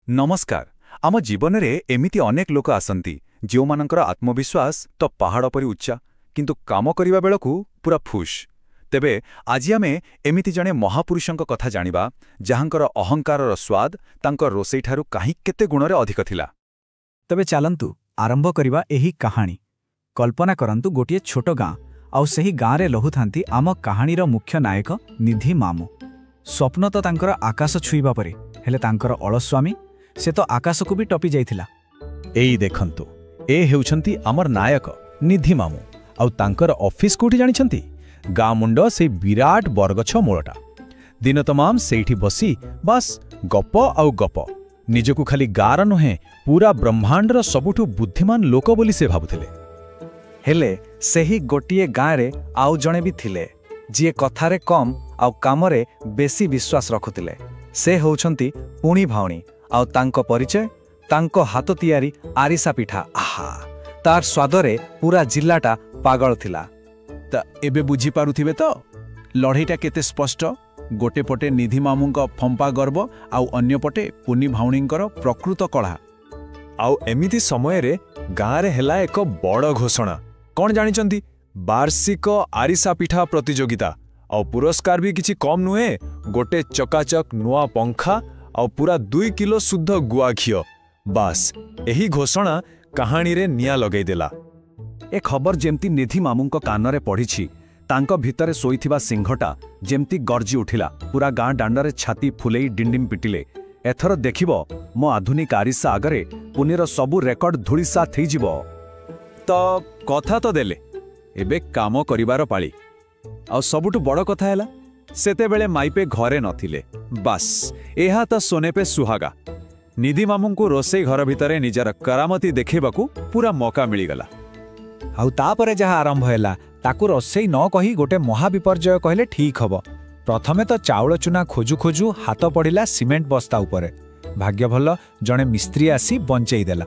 ନମସ୍କାର। ଆମ ଜୀବନରେ ଏମିତି ଅନେକ ଲୋକ ଆସନ୍ତି, ଯେଉଁମାନଙ୍କର ଆତ୍ମବିଶ୍ୱାସ ତ ପାହାଡ଼ ପରି ଉଚ୍ଚା, କିନ୍ତୁ କାମ କରିବା ବେଳକୁ ପୁରା ଫୁସ୍। ତେବେ ଆଜି ଆମେ ଏମିତି ଜଣେ ମହାପୁରୁଷଙ୍କ କଥା ଜାଣିବା, ଯାହାଙ୍କର ଅହଙ୍କାରର ସ୍ୱାଦ ତାଙ୍କ ରୋଷେଇଠାରୁ କାହିଁ କେତେ ଗୁଣରେ ଅଧିକ ଥିଲା। ତେବେ ଚାଲନ୍ତୁ ଆରମ୍ଭ କରିବା ଏହି କାହାଣୀ। କଳ୍ପନା କରନ୍ତୁ ଗୋଟିଏ ଛୋଟ ଗାଁ, ଆଉ ସେହି ଗାଁରେ ରହୁଥାନ୍ତି ଆମ କାହାଣୀର ମୁଖ୍ୟ ନାୟକ ନିଧି ମାମୁଁ। ସ୍ୱପ୍ନ ତ ତାଙ୍କର ଆକାଶ ଛୁଇଁବା ପରି, ହେଲେ ତାଙ୍କର ଅଳସୁଆମି, ସେ ତ ଆକାଶକୁ ବି ଟପି ଯାଇଥିଲା। ଏଇ ଦେଖନ୍ତୁ, ଏ ହେଉଛନ୍ତି ଆମର ନାୟକ ନିଧି ମାମୁଁ। ଆଉ ତାଙ୍କର ଅଫିସ କୋଉଠି ଜାଣିଛନ୍ତି? ଗାଁ ମୁଣ୍ଡ ସେଇ ବିରାଟ ବରଗଛ ମୂଳଟା। ଦିନ ତମାମ ସେଇଠି ବସି ବାସ୍ ଗପ ଆଉ ଗପ। ନିଜକୁ ଖାଲି ଗାଁର ନୁହେଁ, ପୁରା ବ୍ରହ୍ମାଣ୍ଡର ସବୁଠୁ ବୁଦ୍ଧିମାନ ଲୋକ ବୋଲି ସେ ଭାବୁଥିଲେ। ହେଲେ ସେହି ଗୋଟିଏ ଗାଁରେ ଆଉ ଜଣେ ବି ଥିଲେ, ଯିଏ କଥାରେ କମ୍ ଆଉ କାମରେ ବେଶୀ ବିଶ୍ୱାସ ରଖୁଥିଲେ। ସେ ହେଉଛନ୍ତି ପୁଣି ଭାଉଣୀ। ଆଉ ତାଙ୍କ ପରିଚୟ ତାଙ୍କ ହାତ ତିଆରି ଆରିସା ପିଠା। ଆହା, ତାର ସ୍ୱାଦରେ ପୁରା ଜିଲ୍ଲାଟା ପାଗଳ ଥିଲା। ତା ଏବେ ବୁଝିପାରୁଥିବେ ତ ଲଢ଼େଇଟା କେତେ ସ୍ପଷ୍ଟ। ଗୋଟେ ପଟେ ନିଧି ମାମୁଁଙ୍କ ଫମ୍ପା ଗର୍ବ ଆଉ ଅନ୍ୟପଟେ ପୁନି ଭାଉଣୀଙ୍କର ପ୍ରକୃତ କଳା। ଆଉ ଏମିତି ସମୟରେ ଗାଁରେ ହେଲା ଏକ ବଡ଼ ଘୋଷଣା। କ'ଣ ଜାଣିଛନ୍ତି? ବାର୍ଷିକ ଆରିସା ପିଠା ପ୍ରତିଯୋଗିତା। ଆଉ ପୁରସ୍କାର ବି କିଛି କମ୍ ନୁହେଁ, ଗୋଟେ ଚକାଚକ ନୂଆ ପଙ୍ଖା ଆଉ ପୁରା 2 କିଲୋ ଶୁଦ୍ଧ ଗୁଆ ଘିଅ। ବାସ୍, ଏହି ଘୋଷଣା କାହାଣୀରେ ନିଆଁ ଲଗେଇଦେଲା। ଏ ଖବର ଯେମିତି ନିଧି ମାମୁଁଙ୍କ କାନରେ ପଡ଼ିଛି, ତାଙ୍କ ଭିତରେ ଶୋଇଥିବା ସିଂହଟା ଯେମିତି ଗର୍ଜି ଉଠିଲା। ପୁରା ଗାଁ ଦାଣ୍ଡରେ ଛାତି ଫୁଲେଇ ଡିଣ୍ଡିମ ପିଟିଲେ, ଏଥର ଦେଖିବ, ମୋ ଆଧୁନିକ ଆରିସା ଆଗରେ ପୁନିର ସବୁ ରେକର୍ଡ ଧୂଳିସାତ୍ ହେଇଯିବ। ତ କଥା ତ ଦେଲେ, ଏବେ କାମ କରିବାର ପାଳି। ଆଉ ସବୁଠୁ ବଡ଼ କଥା ହେଲା, ସେତେବେଳେ ମାଇପେ ଘରେ ନଥିଲେ। ବାସ୍, ଏହା ତ सोने पे सुहागा। ନିଧି ମାମୁଁଙ୍କୁ ରୋଷେଇ ଘର ଭିତରେ ନିଜର କରାମତି ଦେଖେଇବାକୁ ପୁରା ମୌକା ମିଳିଗଲା। ଆଉ ତାପରେ ଯାହା ଆରମ୍ଭ ହେଲା, ତାକୁ ରୋଷେଇ ନ କହି ଗୋଟେ ମହାବିପର୍ଯ୍ୟୟ କହିଲେ ଠିକ୍ ହବ। ପ୍ରଥମେ ତ ଚାଉଳ ଚୁନା ଖୋଜୁ ଖୋଜୁ ହାତ ପଡ଼ିଲା ସିମେଣ୍ଟ ବସ୍ତା ଉପରେ। ଭାଗ୍ୟ ଭଲ, ଜଣେ ମିସ୍ତ୍ରୀ ଆସି ବଞ୍ଚେଇ ଦେଲା।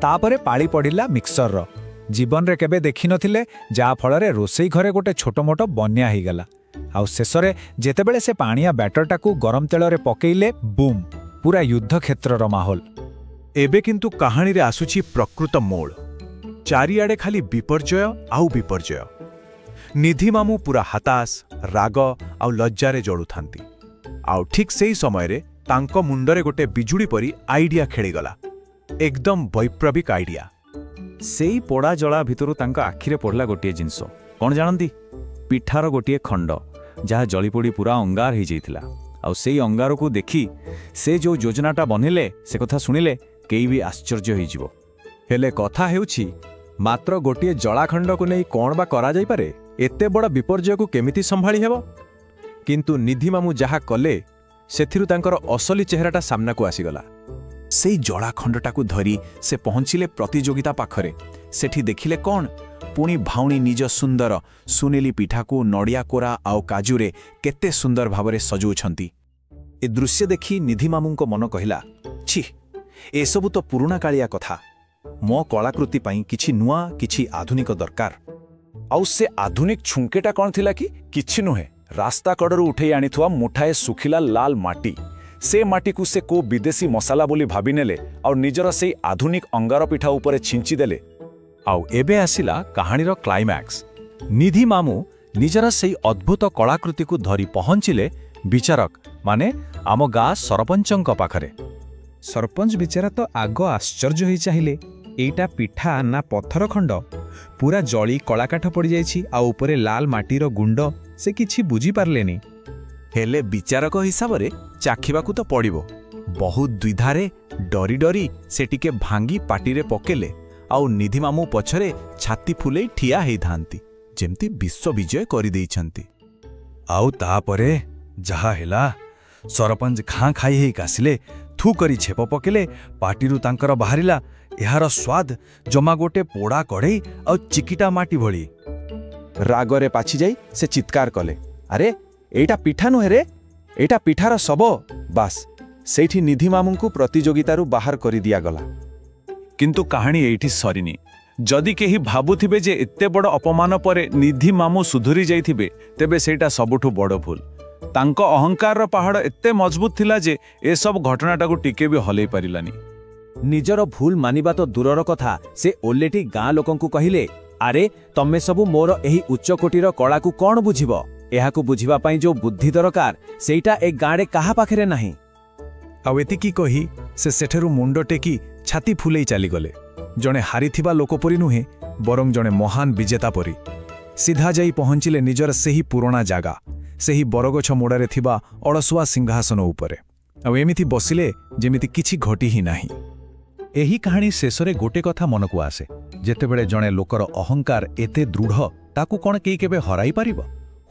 ତାପରେ ପାଳି ପଡ଼ିଲା ମିକ୍ସରର। ଜୀବନରେ କେବେ ଦେଖିନଥିଲେ, ଯାହାଫଳରେ ରୋଷେଇ ଘରେ ଗୋଟେ ଛୋଟମୋଟ ବନ୍ୟା ହେଇଗଲା। ଆଉ ଶେଷରେ ଯେତେବେଳେ ସେ ପାଣିଆ ବ୍ୟାଟରଟାକୁ ଗରମ ତେଲରେ ପକେଇଲେ, ବୁମ୍, ପୁରା ଯୁଦ୍ଧକ୍ଷେତ୍ରର ମାହୋଲ। ଏବେ କିନ୍ତୁ କାହାଣୀରେ ଆସୁଛି ପ୍ରକୃତ ମୋଡ଼। ଚାରିଆଡ଼େ ଖାଲି ବିପର୍ଯ୍ୟୟ ଆଉ ବିପର୍ଯ୍ୟୟ। ନିଧି ମାମୁଁ ପୁରା ହତାଶ, ରାଗ ଆଉ ଲଜ୍ଜାରେ ଜଳୁଥାନ୍ତି। ଆଉ ଠିକ୍ ସେଇ ସମୟରେ ତାଙ୍କ ମୁଣ୍ଡରେ ଗୋଟେ ବିଜୁଳି ପରି ଆଇଡିଆ ଖେଳିଗଲା, ଏକଦମ ବୈପ୍ଳବିକ ଆଇଡିଆ। ସେଇ ପୋଡ଼ା ଜଳା ଭିତରୁ ତାଙ୍କ ଆଖିରେ ପଡ଼ିଲା ଗୋଟିଏ ଜିନିଷ। କ'ଣ ଜାଣନ୍ତି? ପିଠାର ଗୋଟିଏ ଖଣ୍ଡ, ଯାହା ଜଳିପୋଡ଼ି ପୁରା ଅଙ୍ଗାର ହେଇଯାଇଥିଲା। ଆଉ ସେଇ ଅଙ୍ଗାରକୁ ଦେଖି ସେ ଯେଉଁ ଯୋଜନାଟା ବନେଇଲେ, ସେ କଥା ଶୁଣିଲେ କେହି ବି ଆଶ୍ଚର୍ଯ୍ୟ ହେଇଯିବ। ହେଲେ କଥା ହେଉଛି, ମାତ୍ର ଗୋଟିଏ ଜଳାଖଣ୍ଡକୁ ନେଇ କ'ଣ ବା କରାଯାଇପାରେ? ଏତେ ବଡ଼ ବିପର୍ଯ୍ୟୟକୁ କେମିତି ସମ୍ଭାଳି ହେବ? କିନ୍ତୁ ନିଧି ମାମୁଁ ଯାହା କଲେ, ସେଥିରୁ ତାଙ୍କର ଅସଲି ଚେହେରାଟା ସାମ୍ନାକୁ ଆସିଗଲା। ସେଇ ଜଳାଖଣ୍ଡଟାକୁ ଧରି ସେ ପହଞ୍ଚିଲେ ପ୍ରତିଯୋଗିତା ପାଖରେ। ସେଠି ଦେଖିଲେ କ'ଣ? ପୁଣି ଭାଉଣୀ ନିଜ ସୁନ୍ଦର ସୁନେଲି ପିଠାକୁ ନଡ଼ିଆ କୋରା ଆଉ କାଜୁରେ କେତେ ସୁନ୍ଦର ଭାବରେ ସଜଉଛନ୍ତି। ଏ ଦୃଶ୍ୟ ଦେଖି ନିଧି ମାମୁଁଙ୍କ ମନ କହିଲା, ଛି, ଏସବୁ ତ ପୁରୁଣା କାଳିଆ କଥା। ମୋ କଳାକୃତି ପାଇଁ କିଛି ନୂଆ, କିଛି ଆଧୁନିକ ଦରକାର। ଆଉ ସେ ଆଧୁନିକ ଛୁଙ୍କେଟା କ'ଣ ଥିଲା କି? କିଛି ନୁହେଁ, ରାସ୍ତା କଡ଼ରୁ ଉଠେଇ ଆଣିଥିବା ମୁଠାଏ ଶୁଖିଲା ଲାଲ ମାଟି। ସେ ମାଟିକୁ ସେ କୋଉ ବିଦେଶୀ ମସଲା ବୋଲି ଭାବିନେଲେ ଆଉ ନିଜର ସେଇ ଆଧୁନିକ ଅଙ୍ଗାର ପିଠା ଉପରେ ଛିଞ୍ଚିଦେଲେ। ଆଉ ଏବେ ଆସିଲା କାହାଣୀର କ୍ଲାଇମ୍ୟାକ୍ସ। ନିଧି ମାମୁଁ ନିଜର ସେଇ ଅଦ୍ଭୁତ କଳାକୃତିକୁ ଧରି ପହଞ୍ଚିଲେ ବିଚାରକ, ମାନେ ଆମ ଗାଁ ସରପଞ୍ଚଙ୍କ ପାଖରେ। ସରପଞ୍ଚ ବିଚାରା ତ ଆଗ ଆଶ୍ଚର୍ଯ୍ୟ ହୋଇ ଚାହିଁଲେ, ଏଇଟା ପିଠା ନା ପଥର ଖଣ୍ଡ? ପୁରା ଜଳି କଳାକାଠ ପଡ଼ିଯାଇଛି ଆଉ ଉପରେ ଲାଲ ମାଟିର ଗୁଣ୍ଡ। ସେ କିଛି ବୁଝିପାରିଲେନି। ହେଲେ ବିଚାରକ ହିସାବରେ ଚାଖିବାକୁ ତ ପଡ଼ିବ। ବହୁତ ଦ୍ୱିଧାରେ, ଡରି ଡରି ସେ ଟିକେ ଭାଙ୍ଗି ପାଟିରେ ପକେଇଲେ। ଆଉ ନିଧି ମାମୁଁ ପଛରେ ଛାତି ଫୁଲେଇ ଠିଆ ହେଇଥାନ୍ତି, ଯେମିତି ବିଶ୍ୱ ବିଜୟ କରିଦେଇଛନ୍ତି। ଆଉ ତାପରେ ଯାହା ହେଲା, ସରପଞ୍ଚ ଖାଁ ଖାଇ ହେଇ କାଶିଲେ, ଥୁ କରି ଛେପ ପକେଇଲେ। ପାଟିରୁ ତାଙ୍କର ବାହାରିଲା, ଏହାର ସ୍ୱାଦ ଜମା ଗୋଟେ ପୋଡ଼ା କଢ଼େଇ ଆଉ ଚିକିଟା ମାଟି ଭଳି। ରାଗରେ ପାଚିଯାଇ ସେ ଚିତ୍କାର କଲେ, ଆରେ, ଏଇଟା ପିଠା ନୁହେଁ ରେ, ଏଇଟା ପିଠାର ଶବ। ବାସ୍, ସେଇଠି ନିଧି ମାମୁଁଙ୍କୁ ପ୍ରତିଯୋଗିତାରୁ ବାହାର କରିଦିଆଗଲା। କିନ୍ତୁ କାହାଣୀ ଏଇଠି ସରିନି। ଯଦି କେହି ଭାବୁଥିବେ ଯେ ଏତେ ବଡ଼ ଅପମାନ ପରେ ନିଧି ମାମୁଁ ସୁଧୁରି ଯାଇଥିବେ, ତେବେ ସେଇଟା ସବୁଠୁ ବଡ଼ ଭୁଲ। ତାଙ୍କ ଅହଙ୍କାରର ପାହାଡ଼ ଏତେ ମଜବୁତ ଥିଲା ଯେ ଏସବୁ ଘଟଣାଟାକୁ ଟିକେ ବି ହଲେଇ ପାରିଲାନି। ନିଜର ଭୁଲ ମାନିବା ତ ଦୂରର କଥା, ସେ ଓଲେଟି ଗାଁ ଲୋକଙ୍କୁ କହିଲେ, ଆରେ ତମେ ସବୁ ମୋର ଏହି ଉଚ୍ଚକୋଟୀର କଳାକୁ କ'ଣ ବୁଝିବ? ଏହାକୁ ବୁଝିବା ପାଇଁ ଯୋଉ ବୁଦ୍ଧି ଦରକାର, ସେଇଟା ଏ ଗାଁରେ କାହା ପାଖରେ ନାହିଁ। ଆଉ ଏତିକି କହି ସେ ସେଠାରୁ ମୁଣ୍ଡ ଟେକି ଛାତି ଫୁଲେଇ ଚାଲିଗଲେ, ଜଣେ ହାରିଥିବା ଲୋକ ପରି ନୁହେଁ, ବରଂ ଜଣେ ମହାନ ବିଜେତା ପରି। ସିଧା ଯାଇ ପହଞ୍ଚିଲେ ନିଜର ସେହି ପୁରୁଣା ଜାଗା, ସେହି ବରଗଛ ମୋଡ଼ରେ ଥିବା ଅଳସୁଆ ସିଂହାସନ ଉପରେ। ଆଉ ଏମିତି ବସିଲେ ଯେମିତି କିଛି ଘଟି ହିଁ ନାହିଁ। ଏହି କାହାଣୀ ଶେଷରେ ଗୋଟେ କଥା ମନକୁ ଆସେ, ଯେତେବେଳେ ଜଣେ ଲୋକର ଅହଙ୍କାର ଏତେ ଦୃଢ଼, ତାକୁ କ'ଣ କେହି କେବେ ହରାଇ ପାରିବ?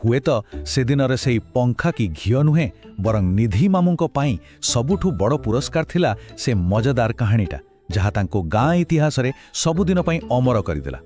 ହୁଏତ ସେଦିନର ସେଇ ପଙ୍ଖା କି ଘିଅ ନୁହେଁ, ବରଂ ନିଧି ମାମୁଙ୍କ ପାଇଁ ସବୁଠୁ ବଡ଼ ପୁରସ୍କାର ଥିଲା ସେ ମଜାଦାର କାହାଣୀଟା, ଯାହା ତାଙ୍କୁ ଗାଁ ଇତିହାସରେ ସବୁଦିନ ପାଇଁ ଅମର କରିଦେଲା।